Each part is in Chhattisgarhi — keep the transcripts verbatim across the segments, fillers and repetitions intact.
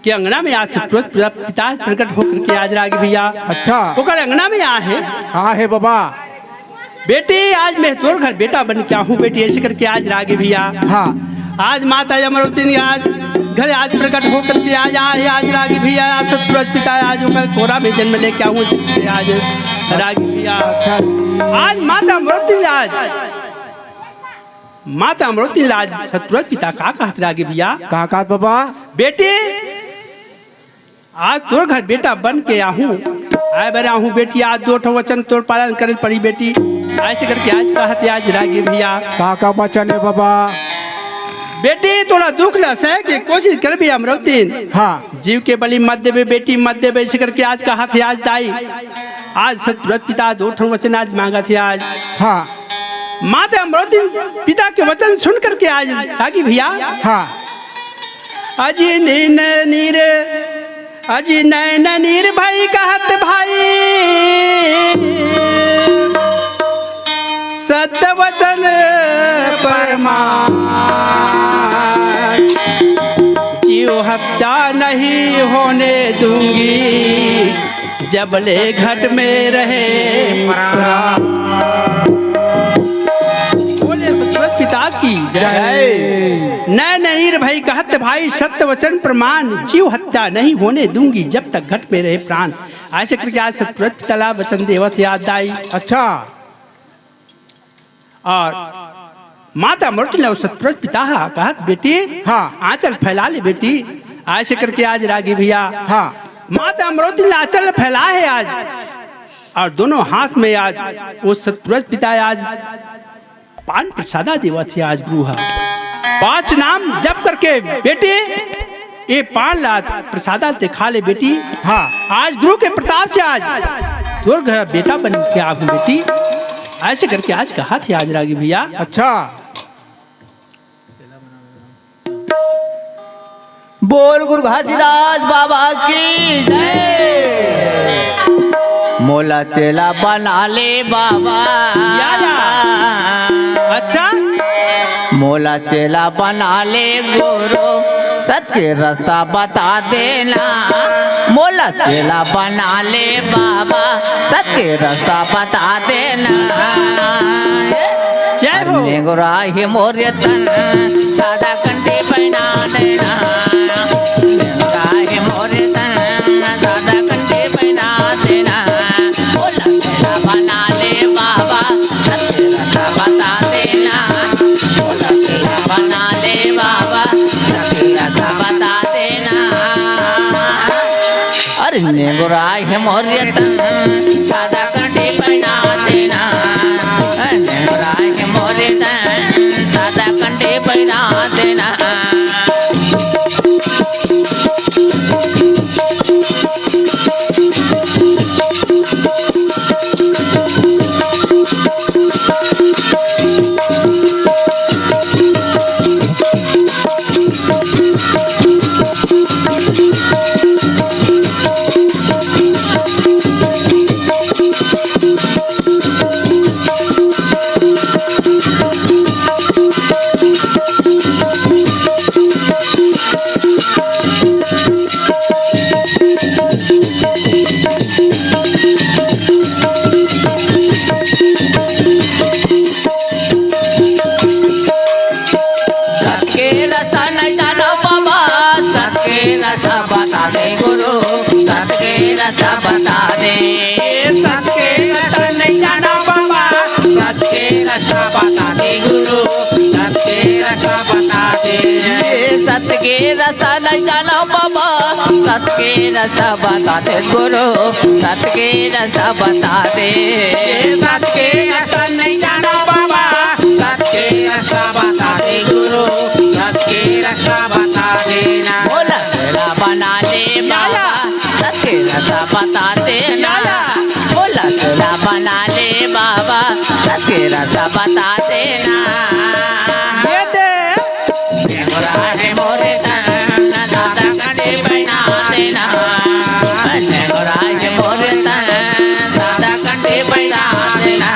के अंगना में आज सतपुरुष पिता प्रकट होकर के आज रागी भैया अच्छा। ओकर अंगना में आहे। हाँ हे बाबा। बेटी, आज मैं तोर घर बेटा बन के आहूँ बेटी, ऐसे करके आज रागी भैया। हाँ। आज माता अमरौतिन आज घर आज प्रकट होकर के आज आहे, आज रागी भैया, आज सतपुरुष पिता, आज ओकर कोरा में जन्म लेके आहूँ, आज रागी भैया। अच्छा। आज माता अमरौतिन आज, माता अमरौतिन आज सतपुरुष पिता का कहत रागी भैया? का कहत बाबा? बेटी, आज तोर घर बेटा बन के आहूँ, आए बर आहूँ बेटी, आज दो ठो वचन तोर पालन करे पड़ी बेटी। ऐसे करके आज कहत हे आज रागी भैया। का का वचन हे बाबा? बेटी, थोड़ा दुख ला सहे के कोशिश करबे अमरौतिन। हाँ। जीव के बलि मत देबे बेटी, मत देबे, ऐसे करके आज कहत हे आज दाई। आज सतपुरुष पिता दो ठो वचन आज मांगत हे आज। हाँ। माता अमरौतिन पिता के वचन सुन करके आज रागी भैया। हाँ। अजी नैन नीर, अजी नैन नीर भई कहत भाई, सत्य वचन प्रमाण, जीव हत्या नहीं होने दूंगी, जब ले घट में रहे प्राण। बोले सतपुरुष पिता की जय। जय। नैन नीर भई कहत भाई, सत्य वचन प्रमाण, जीव हत्या नहीं होने दूंगी, जब तक घट में रहे प्राण। ऐसे करके आज सतपुरुष पिता ला वचन देवत हे आज दाई। अच्छा। और माता अमरौतिन ला सतपुरुष पिता हा कहत, बेटी, हाँ। आंचल फैला ले बेटी। ऐसे करके आज रागी भैया, हाँ। माता अमरौतिन ला आंचल फैला हे आज, और दोनों हाथ में आज वो सतपुरुष पिता आज पान प्रसादा देवत हे आज गुरु हा। पांच नाम जप करके बेटी, ये पान ला प्रसादा ते खा ले बेटी। हाँ। आज गुरु के प्रताप से आज तोर घर बेटा बन के आहूँ बेटी। ऐसे करके आज कहत हे आज रागी भैया। अच्छा। बोल गुरु घासीदास बाबा की जय। मोला चेला बना ले बाबा। या, या। अच्छा। मोला चेला बना ले गुरु, सत के रास्ता बता देना। मोला चेला बना ले बाबा, सत के रास्ता बता देना। जय हो। नेंगुरा हे मोरे तन, सादा कंठी पहिना देना। नेंगुरा हे मोरे तन, सादा कंठी पहिना देना। बोला तेरा बना ले बाबा, सत के रास्ता बता देना। बोला तेरा बना ले बाबा, सत के रास्ता बता देना। अरे नेंगुरा हे मोरे तन, सादा कंठी पहिना देना। नेंगुरा हे मोरे तन, सादा कंठी पहिना देना। सत के रस नहीं जानो बाबा, सत के रस बता दे गुरु, सत के रस बता दे। सत के रस नहीं जानो बाबा, सत के रस बता दे गुरु, सत के रस बता दे। सत के रस नहीं जानो बाबा, सत के रस बता दे गुरु, सत के रस बता दे। सत के रस नहीं जानो बाबा, सत के रस बता दे गुरु, सत के रस बता देना। बोला तेरा बना ले बाबा, सत के रस बता देना। बोला तेरा बना ले बाबा, सत के रस बता देना। ये दे। नेंगुरा हे मोरे तन, सादा कंठी पहिना देना। नेंगुरा हे मोरे तन, सादा कंठी पहिना देना।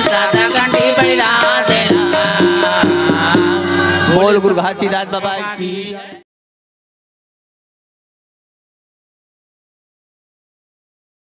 सात घंटी बैठा देना। बोल गुरु घासीदास बाबा की।